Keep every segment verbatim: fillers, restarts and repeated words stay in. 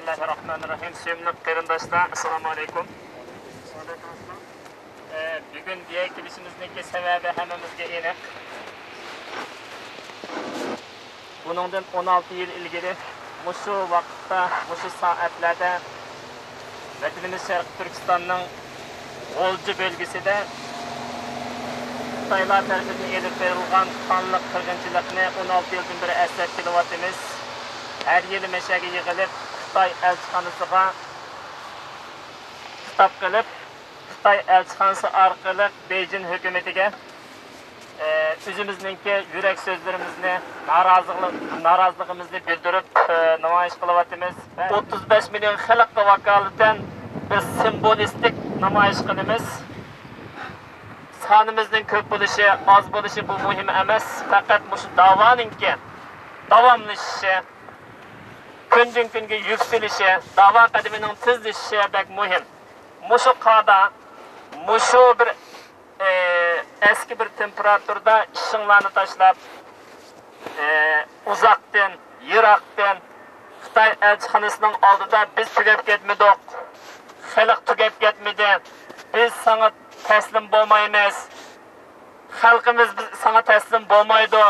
بىسمىللاھىررەھمانىررەھىم. سۆيۈملۈك قېرىنداشلار، ئەسسالامۇئەلەيكۇم. ئە، بۈگۈن بۇ يەرگە كېلىشىمىزنىڭكى سەۋەبى ھەممىمىزگە ئېنىق. بۇنىڭدىن ئون ئالتە يىل ئىلگىرى مۇشۇ ۋاقىتتا، مۇشۇ سائەتلەردە ۋەتىنىمىز شەرقىي تۈركىستاننىڭ غۇلجا بۆلگىسىدە خىتايلار تەرىپىدىن ئېلىپ بېرىلغان قانلىق قىرغىنچىلىقنى ئون ئالتە يىلدىن بېرى ئەسلەپ كېلىۋاتىمىز. ھەر يىلى مەشەگە يىغىلىپ، خىتاي ئەلچىخانىسىغا خىتاب قىلىپ، خىتاي ئەلچىخانىسى ئارقىلىق بېيجىڭ ھۆكۈمىتىگە، ئە، ئۆزىمىزنىڭكى يۈرەك سۆزلىرىمىزنى، نارازىلىق-، نارازىلىقىمىزنى بىلدۈرۈپ، ئە، نامايىش قىلىۋاتىمىز. ئوتتۇز بەش مىليون خەلققە ۋاكالىتەن بىز سىمۋولىستىك نامايىش قىلىمىز. سانىمىزنىڭ كۆپ بولۇشى، ئاز بولۇشى بۇ مۇھىم ئەمەس. پەقەت مۇشۇ داۋانىڭكى داۋاملىشىشى، كۈندىن كۈنگە يۈكسىلىشى، داۋا قەدىمىنىڭ تېزلىشىشى بەك مۇھىم. مۇشۇ قاردا، مۇشۇ بىر، ئى، ئەسكى بىر تېمپېراتۇرىدا ئىشىڭلارنى تاشلاپ، ئى، ئۇزاقتىن، يىراقتىن خىتاي ئەلچىخانىسىنىڭ ئالدىدا بىز تۈگەپ كەتمىدۇق، خەلق تۈگەپ كەتمىدى، بىز ساڭا تەسلىم بولمايمىز، خەلقىمىز بىز ساڭا تەسلىم بولمايدۇ،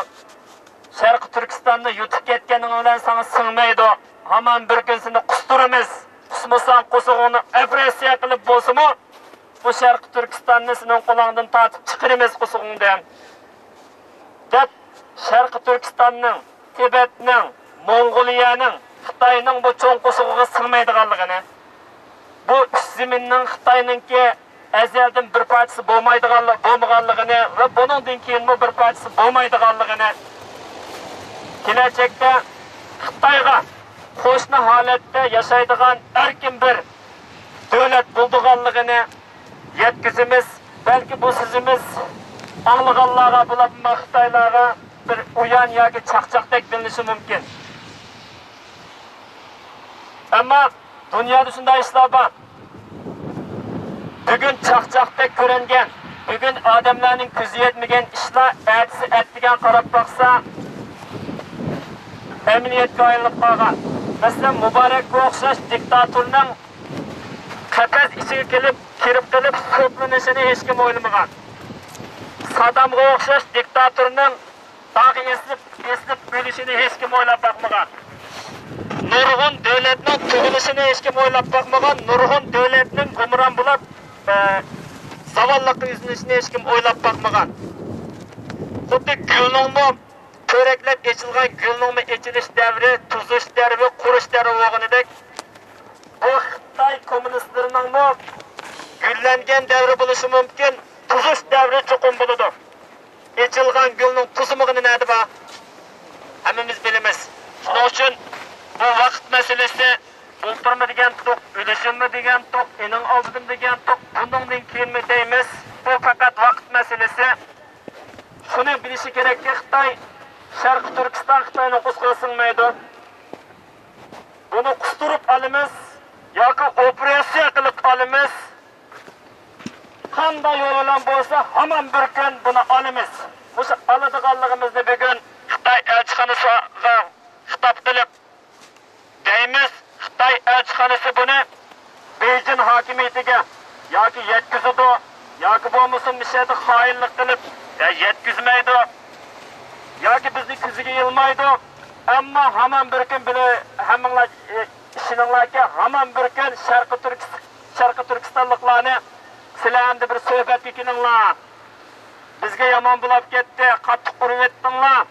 شەرقىي تۈركىستاننى يۇتۇپ كەتكىنىڭ بىلەن ساڭا سىڭمەيدۇ، ھامان بىر كۈن سېنى قۇستۇرىمىز، قۇسمىساڭ قورسىقىڭنى ئوپېراتسىيە قىلىپ بولسىمۇ، بۇ شەرقىي تۈركىستاننى سېنىڭ قولۇڭدىن تارتىپ چىقىرىمىز قورسىقىڭدىن، دەپ، شەرقىي تۈركىستاننىڭ، تىبەتنىڭ، موڭغۇلىيەنىڭ، خىتاينىڭ بۇ چوڭ قورسىقىغا سىڭمەيدىغانلىقىنى، بۇ ئۈچ زېمىننىڭ خىتاينىڭكى ئەزەلدىن بىر پارچىسى بولمايدىغانلىق، بولمىغانلىقىنى ۋە بۇنىڭدىن كېيىنمۇ بىر پارچىسى بولمايدىغانلىقىنى، كېلەچەكتە خىتايغا قوشنا ھالەتتە ياشايدىغان ئەركىن بىر دۆلەت بولىدىغانلىقىنى يەتكۈزىمىز. بەلكى بۇ سۆزىمىز ئاڭلىغانلارغا، بولۇپمۇ خىتايلارغا بىر ئۇيان ياكى چاقچاقتەك بىلىنىشى مۇمكىن. ئەمما دۇنيادا شۇنداق ئىشلار بار. بۈگۈن چاقچاقتەك كۆرۈنگەن، بۈگۈن ئادەملەرنىڭ كۆزى يەتمىگەن ئىشلار ئەتىسى ئەتىگەن قاراپ باقسا، ئەمەلىيەتكە ئايلىنىپ قالغان. مەسىلەن، مۇبارەككە ئوخشاش دىكتاتورنىڭ قەپەس ئىچىگە كېلىپ، كىرىپ قېلىپ سوتلىنىشىنى ھېچكىم ئويلىمىغان. سادامغا ئوخشاش دىكتاتورنىڭ داغ ئېسىلىپ، ئېسىلىپ ئۆلۈشىنى ھېچكىم ئويلاپ باقمىغان. نۇرغۇن دۆلەتنىڭ تۈگىلىشىنى ھېچكىم ئويلاپ باقمىغان. نۇرغۇن دۆلەتنىڭ گۇمران بولۇپ، ئە، زاۋاللىققا يۈزلىنىشىنى ھېچكىم ئويلاپ باقمىغان. خۇددى گۈلنىڭمۇ، پۆرەكلەپ ئېچىلغان گۈلنىڭمۇ ئېچىلىش دەۋرى، توزۇش دەۋرى، قۇرۇش دەۋرى بولغىنىدەك، بۇ خىتاي كوممۇنىستلىرىنىڭمۇ گۈللەنگەن دەۋرى بولۇشى مۇمكىن، توزۇش دەۋرى چوقۇم بولىدۇ. ئېچىلغان گۈلنىڭ توزۇمىغىنى نەدە بار؟ ھەممىمىز بىلىمىز. شۇنىڭ ئۈچۈن بۇ ۋاقىت مەسىلىسى، ئولتۇرما دېگەنتۇق، ئۆلۈشۈممۇ دېگەنتۇق، ئېنىڭ ئالدىدىمۇ دېگەنتۇق، بۇنىڭدىن كېيىنمۇ دەيمىز. بۇ پەقەت ۋاقىت مەسىلىسى. شۇنى بىلىشى كېرەككى، خىتاي، شەرقىي تۈركىستان خىتاينىڭ قورسىقىغا سىڭمەيدۇ. بۇنى قۇستۇرۇپ ئالىمىز ياكى ئوپېراتسىيە قىلىپ ئالىمىز. قانداق يول بىلەن بولسا، ھامان بىر كۈن بۇنى ئالىمىز. مۇشۇ ئالىدىغانلىقىمىزنى بۈگۈن خىتاي ئەلچىخانىسىغا خىتاب قىلىپ دەيمىز. خىتاي ئەلچىخانىسى بۇنى بېيجىڭ ھاكىمىيىتىگە ياكى يەتكۈزىدۇ، ياكى بولمىسا مۇشۇ يەردە خائىنلىق قىلىپ، يا يەتكۈزمەيدۇ، ياكى بىزنى كۆزىگە ئىلمايدۇ. ئەمما ھامان بىر كۈن بىلە-، ھەممىڭلار، ئى، ئىشىنىڭلاركى، ھامان بىر كۈن شەرقىي تۈركىس-، شەرقىي تۈركىستانلىقلارنى، سىلەر ئەمدى بىر سۆھبەتكە كېلىڭلار. بىزگە يامان بولاپ كەتتى، قاتتىق ئۇرۇۋەتتىڭلار.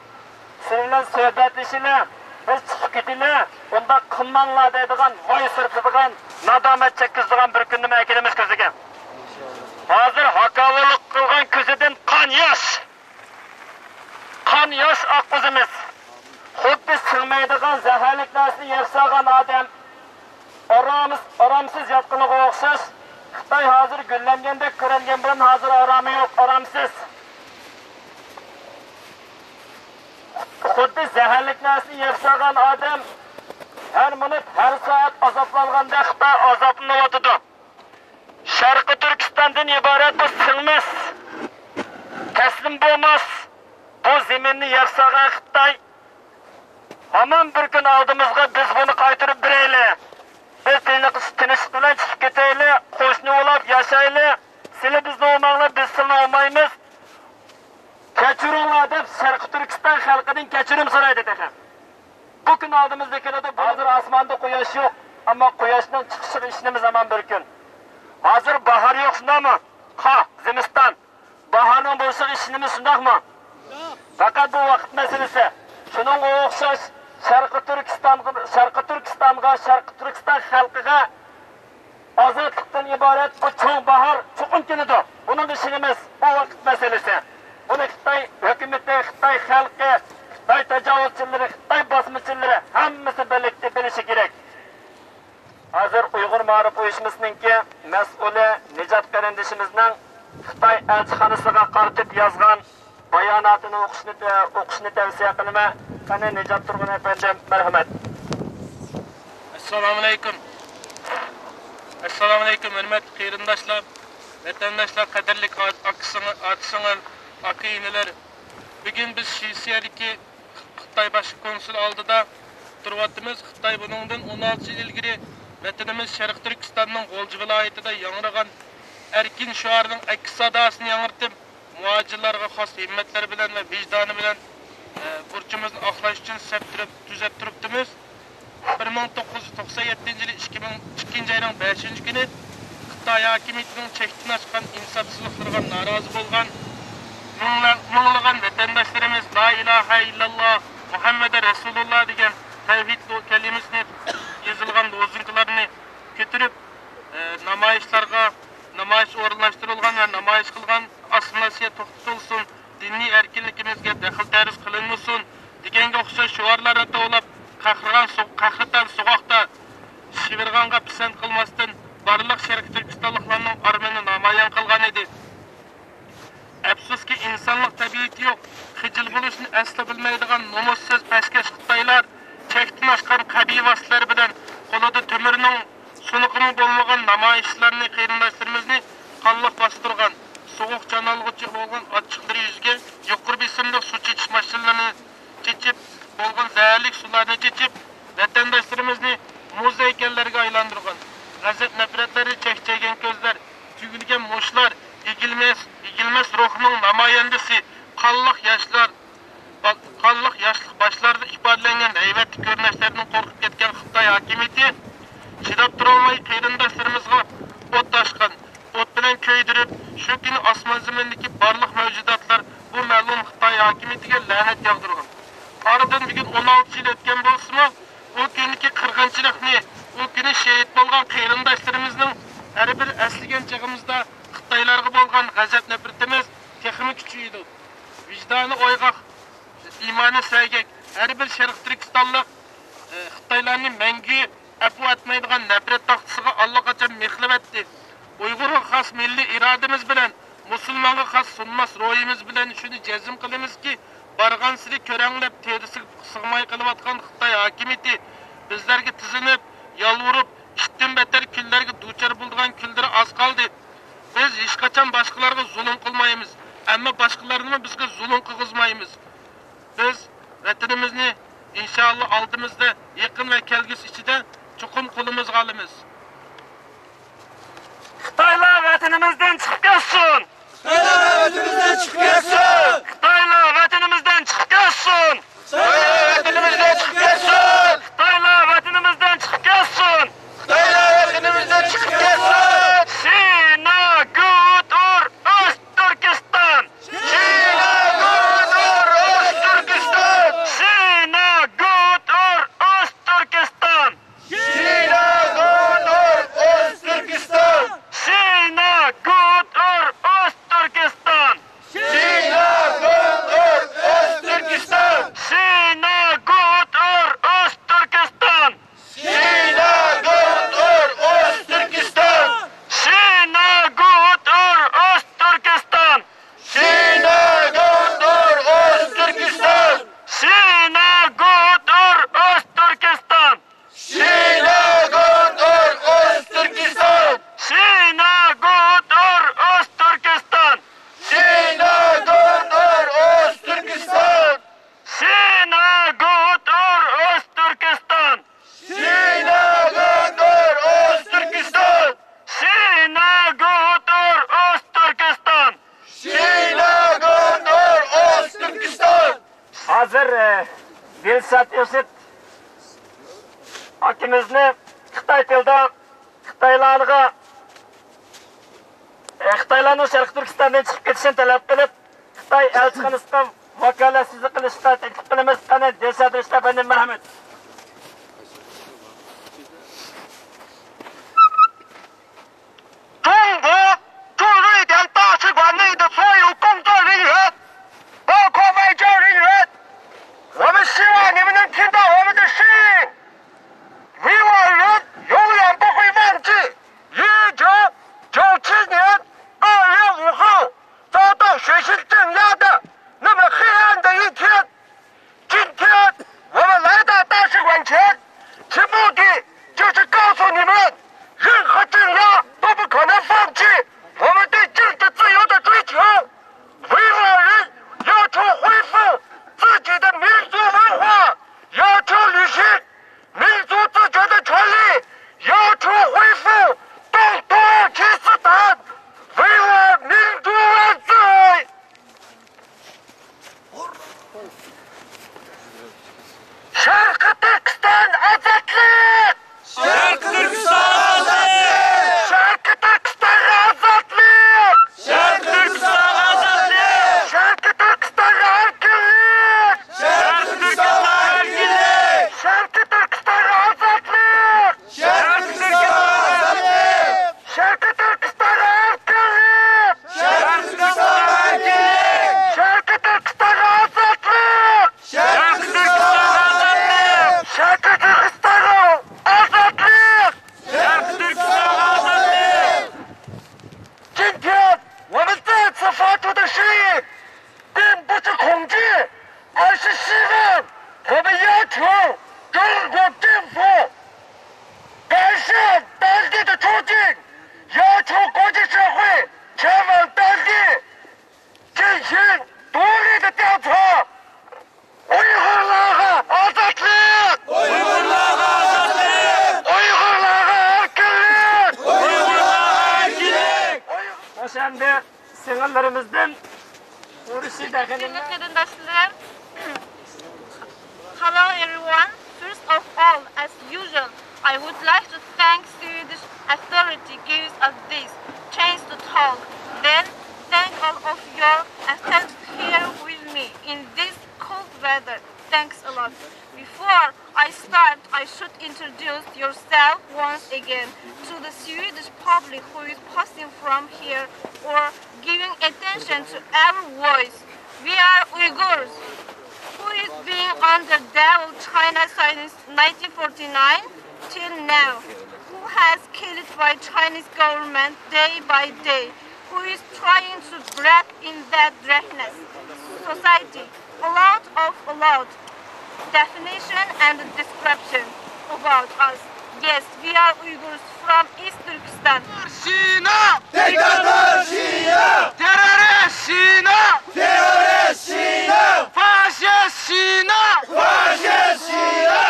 سىلەر بىلەن سۆھبەتلىشىلى، بىز چىقىپ كېتىلى، ئۇنداق قىلماڭلار دەيدىغان، ۋاي سىرتىدىغان، نادامەت چەككۈزىدىغان بىر كۈننىمۇ ئەكېلىمىز كۆزىگە. ھازىر ھاكاۋۇرلۇق قىلغان كۆزىدىن قان ياش، قان ياش ئاققۇزىمىز. خۇددى سىڭمەيدىغان زەھەرلىك نەرسىنى يەپ سالغان ئادەم ئارام-، ئارامسىز ياتقىنىغا ئوخشاش، خىتاي ھازىر گۈللەنگەندەك كۆرۈنگەن بىلەن ھازىر ئارامى يوق، ئارامسىز. خۇددى زەھەرلىك نەرسىنى يەپ سالغان ئادەم ھەر مىنۇت، ھەر سائەت ئازابلانغاندەك خىتاي ئازابلىنىۋاتىدۇ. شەرقىي تۈركىستاندىن ئىبارەت بۇ سىڭمەس، تەسلىم بولماس، بۇ زېمىننى يەپ سالغان خىتاي ھامان بىر كۈن ئالدىمىزغا بىز بۇنى قايتۇرۇپ بېرەيلى. تىنچلىق بىلەن چىقىپ كېتەيلى، قوشنا بولاپ ياشايلى. سىلى بىزنى ئۇرماڭلار، بىز سىلىنى ئۇرمايمىز. كەچۈرۈڭلار دەپ شەرقىي تۈركىستان خەلقىدىن كەچۈرۈم سورايدۇ تېخى. بۇ كۈن ئالدىمىزدا كېلىدۇ. ھازىر ئاسماندا قۇياش يوق، ئەمما قۇياشنىڭ چىقىشىغا ئىشىنىمىز ھامان بىر كۈن. ھازىر باھار يوق، شۇنداقمۇ؟ ها، زىمىستان. باھارنىڭ بولۇشىغا ئىشىنىمىز، شۇنداقمۇ؟ پەقەت بۇ ۋاقىت مەسىلىسى. شۇنىڭغا ئوخشاش شەرقىي تۈركىستانغا، شەرقىي تۈركىستانغا، شەرقىي تۈركىستان خەلقىگە ئازادلىقتىن ئىبارەت بۇ چوڭ باھار چوقۇم كېلىدۇ. بۇنىڭغا ئىشىنىمىز. بۇ ۋاقىت مەسىلىسى. بۇنى خىتاي ھۆكۈمىتى، خىتاي خەلقى، خىتاي تاجاۋۇزچىلىرى، خىتاي باسمىچىلىرى ھەممىسى بىرلىكتە بىلىشى كېرەك. ھازىر ئۇيغۇر مائارىپ ئۇيۇشمىسىنىڭكى مەسئۇلى نىجات قېرىندىشىمىزنىڭ خىتاي ئەلچىخانىسىغا قارىتىپ يازغان باياناتىنى ئوقۇشنى، ئوقۇشنى تەۋسىيە قىلىمەن. قېنى، نىجات تۇرغۇن ئەپەندىم، مەرھەمەت. ئەسسالامۇئەلەيكۇم. ئەسسالامۇئەلەيكۇم، ھۆرمەتلىك قېرىنداشلار، ۋەتەنداشلار، قەدىرلىك ئا-، ئاكا-سىڭىل، ئاكا-سىڭىل، ئاكا-ئىنىلەر. بۈگۈن بىز شىۋېتسىيەدىكى خىتاي باش كونسۇلى ئالدىدا تۇرۇۋاتىمىز. خىتاي بۇنىڭدىن ئون ئالتە يىل ئىلگىرى ۋەتىنىمىز شەرقىي تۈركىستاننىڭ غۇلجا ۋىلايىتىدا ياڭرىغان ئەركىن شوئارىنىڭ ئەكس ساداسىنى ياڭرىتىپ، مۇھاجىرلارغا خاس ھىممەتلىرى بىلەن ۋە ۋىجدانى بىلەن، ئە، بۇرچىمىزنى ئاقلاش ئۈچۈن سەپ تۇرۇپ، تۈزەپ تۇرۇپتىمىز. بىر مىڭ توققۇز يۈز توقسان يەتتىنچى يىلى ئىككى مىڭ ئىككىنچى ئاينىڭ بەشىنچى كۈنى خىتاي ھاكىمىيىتىنىڭ چەكتىن ئاشقان ئىنساپسىزلىقلىرىغا نارازى بولغان مىڭلا-، مىڭلىغان ۋەتەنداشلىرىمىز لا ئىلاھە ئىللاللا مۇھەممەدە رەسۇلۇللا دېگەن تەۋھىد لو-، كەلىمىسىنى يېزىلغان لوزۇنكىلارنى كۆتۈرۈپ، ئە، نامايىشلارغا، نامايىش ئورۇنلاشتۇرۇلغان ۋە نامايىش قىلغان ئاسسىمىلياتسىيە توختىتىلسۇن، دىنىي ئەركىنلىكىمىزگە دەخلى تەرۇز قىلىنمىسۇن دېگەنگە ئوخشاش شوئارلارنى توۋلاپ، قەھرىغان سو-، قەھرىتان سوغۇقتا شىۋىرغانغا پىسەنت قىلماستىن، بارلىق شەرقىي تۈركىستانلىقلارنىڭ ئارمىنى نامايان قىلغان ئىدى. ئەپسۇسكى، ئىنسانلىق تەبىئىتى يوق، خىجىل بولۇشنى ئەسلا بىلمەيدىغان نومۇسسىز پەسكەش خىتايلار چەكتىن ئاشقان قەبىھ ۋاسىتىلەر بىلەن قولىدا تۆمۈرنىڭ سۇنۇقىمۇ بولمىغان نامايىشچىلارنى، قېرىنداشلىرىمىزنى قانلىق باستۇرغان، سوغۇق چانالغۇچى بولغان ئاچچىقلىرى يۈزىگە يۇقىرى بېسىملىق سۇ چېچىش ماشىنىلىرىنى چېچىپ، بولغان زەھەرلىك سۇلارنى چېچىپ، ۋەتەنداشلىرىمىزنى مۇز ھەيكەللەرگە ئايلاندۇرغان، غەزەپ-نەپرەتلىرى چەكچەيگەن كۆزلەر، تۈگۈلگەن مۇشتلار، ئېگىلمەس، ئېگىلمەس روھنىڭ نامايەندىسى، قانلىق ياشلار، با-، قانلىق ياشلىق باشلاردا ئىپادىلەنگەن ھەيۋەتلىك كۆرۈنۈشلەردىن قورقۇپ كەتكەن خىتاي ھاكىمىيىتى چىداپ تۇرالماي، قېرىنداشلىرىمىزغا ئوت ئاچقان، ئوت بىلەن كۆيدۈرۈپ، شۇ كۈنى ئاسمان زېمىندىكى بارلىق مەۋجۇداتلار بۇ مەلئۇن خىتاي ھاكىمىيىتىگە لەنەت ياغدۇرغان. ئارىدىن بۈگۈن ئون ئالتە يىل ئۆتكەن بولسىمۇ، ئۇ كۈندىكى قىرغىنچىلىقنى، ئۇ كۈنى شېھىت بولغان قېرىنداشلىرىمىزنىڭ ھەر بىر ئەسلىگەن چېغىمىزدا خىتايلارغا بولغان غەزەپ-نەپرىتىمىز تېخىمۇ كۈچىيىدۇ. ۋىجدانى ئويغاق، ئىمانى سەگەك، ھەر بىر شەرقىي تۈركىستانلىق، ئى، خىتايلارنى مەڭگۈ ئەپۇ ئەتمەيدىغان نەپرەت تاختىسىغا ئاللىقاچان مىخلىۋەتتى. ئۇيغۇرغا خاس مىللىي ئىرادىمىز بىلەن، مۇسۇلمانغا خاس سۇنماس روھىمىز بىلەن شۇنى جەزم قىلىمىزكى، بارغانسېرى كۆرەڭلەپ، تېرىسىگە سىغماي قېلىۋاتقان خىتاي ھاكىمىيىتى بىزلەرگە تىزلىنىپ، يالۋۇرۇپ، ئىتتىن بەتتەر كۈنلەرگە دۇچار بولىدىغان كۈنلىرى ئاز قالدى. بىز ھېچقاچان باشقىلارغا زۇلۇم قىلمايمىز، ئەمما باشقىلارنىمۇ بىزگە زۇلۇم قىلغۇزمايمىز. بىز ۋەتىنىمىزنى، ئىنشائاللا، ئالدىمىزدا يېقىن ۋە كەلگۈسى ئىچىدە چوقۇم قولىمىزغا ئالىمىز. خىتايلار ۋەتىنىمىزدىن چىقىپ كەتسۇن! خىتايلار ۋەتىنىمىزدىن چىقىپ كەتسۇن! خىتايلار ۋەتىنىمىزدىن چىقىپ كەتسۇن! خىتايلار ۋەتىنىمىزدىن چىقىپ كەتسۇن! خىتايلار ۋەتىنىمىزدىن چىقىپ كەتسۇن! شىنا گۇتۇر ئۆز تۈركىستان! شىنا گۇتۇر ئۆز تۈركىستان! شىنا گۇتۇر ئۆز تۈركىستان! شىنا گۇتۇر ئۆز تۈركىستان! شىنا گۇتۇر ئۆز تۈركىستان! شىنا گۇتۇر ئۆز تۈركىستان! شىنا گۇتۇر سەت ئىسىت ئاكىمىزنى خىتاي تىلىدا خىتايلارغا، ئە، خىتايلارنىڭ شەرقىي تۈركىستاندىن چىقىپ كېتىشىنى تەلەپ قىلىپ، خىتاي ئەلچىخانىسىغا ۋاكالەتسىزلىك قىلىشقا تەكلىپ قىلىمىز. قېنى، دىلشات رىشىت ئەپەندى، مەرھەمەت. 中国驻瑞典大使馆内的所有工作人员，包括外交人员，我们希望你们能听到我们的声音。维吾尔人永远不会忘记一九九七年二月五号遭到血腥镇压的那么黑暗的一天。 今天我们来到大使馆前，其目的就是告诉你们，任何镇压都不可能放弃我们对政治自由的追求。维吾尔人要求恢复自己的民族文化，要求履行民族自决的权利，要求恢复东土耳其斯坦。维吾尔民族万岁！ شەرقىي تۈركىستان ئازادلىق! شەرقىي تۈركىستان ئازادلىق! شەرقىي تۈركىستانغا ئازادلىق! شەرقىي تۈركىستانغا ئازادلىق! شەرقىي تۈركىستانغا ئەركىنلىك! شەرقىي تۈركىستانغا ئەركىنلىك! شەرقىي تۈركىستانغا ئازادلىق! شەرقىي تۈركىستانغا ئازادلىق! شەرقىي تۈركىستانغا ئەركىنلىك! شەرقىي تۈركىستانغا ئەركىنلىك! شەرقىي تۈركىستانغا ئازادلىق! شەرقىي تۈركىستانغا ئازادلىق! شەرقىي تۈركىستانغا ئازادلىق! شەرقىي تۈركىستانغا ئازادلىق! 今天我们再次发出的声音，并不是恐惧，而是希望我们要求中国政府改善当地的处境，要求国际社会前往当地进行独立的调查。 ئۇيغۇرلارغا ئازادلىق! ئۇيغۇرلارغا ئازادلىق! ئۇيغۇرلارغا ئەركىنلىك! ئۇيغۇرلارغا ئەركىنلىك! ئاشۇ ئەمدى سىڭىللىرىمىزدىن ئۇرۇشى دەخلىنى. قېرىنداشلىرىم، Hello everyone. First of all, as usual, I would like to thank Swedish authority gives us this chance to talk. Then, thank all of your attendance here with me in this cold weather. Thanks a lot. Before I start, I should introduce yourself once again to the Swedish public who is passing from here or giving attention to our voice. We are Uyghurs, who is being under devil China since nineteen forty-nine till now, who has killed by Chinese government day by day, who is trying to breathe in that darkness society. A lot of, a lot. Definition and description about us. Yes, we are Uyghurs from East Turkestan. China! Diktator China! Terrorist China! Terrorist China! Fascist China! Fascist China!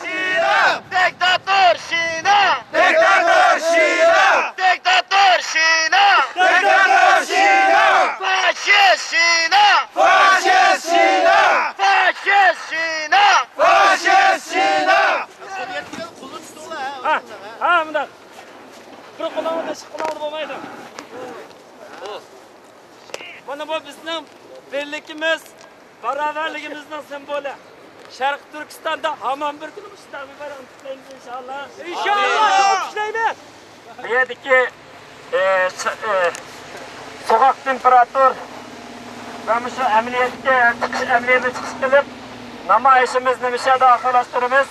China! Diktator China! Diktator China! Diktator China! Diktator China! Fascist China! Fascist China! Fascist China! Fascist China! ھە، ھە، مۇنداق. بىر قولىڭىزدا، ئىككى قولىڭىزدا بولمايدۇ. مانا بۇ بىزنىڭ بىرلىكىمىز، باراۋەرلىكىمىزنىڭ سىمۋولى. شەرقىي تۈركىستاندا ھامان بىر كۈنى مۇشۇنداق بىر بايرام تىكلەيمىز، ئىنشاللا. ئىنشاللا. ئىنشاللا. تىكلەيمىز. بۇ يەردىكى، ئى، س-، ئى، سوغۇق تېمپېراتۇر ۋە مۇشۇ ئەمەلىيەتكە چىقىش، ئەمەلىيەتكە چىقىش قىلىپ، نامايىشىمىزنى مۇشۇ يەردە ئاخىرلاشتۇرىمىز.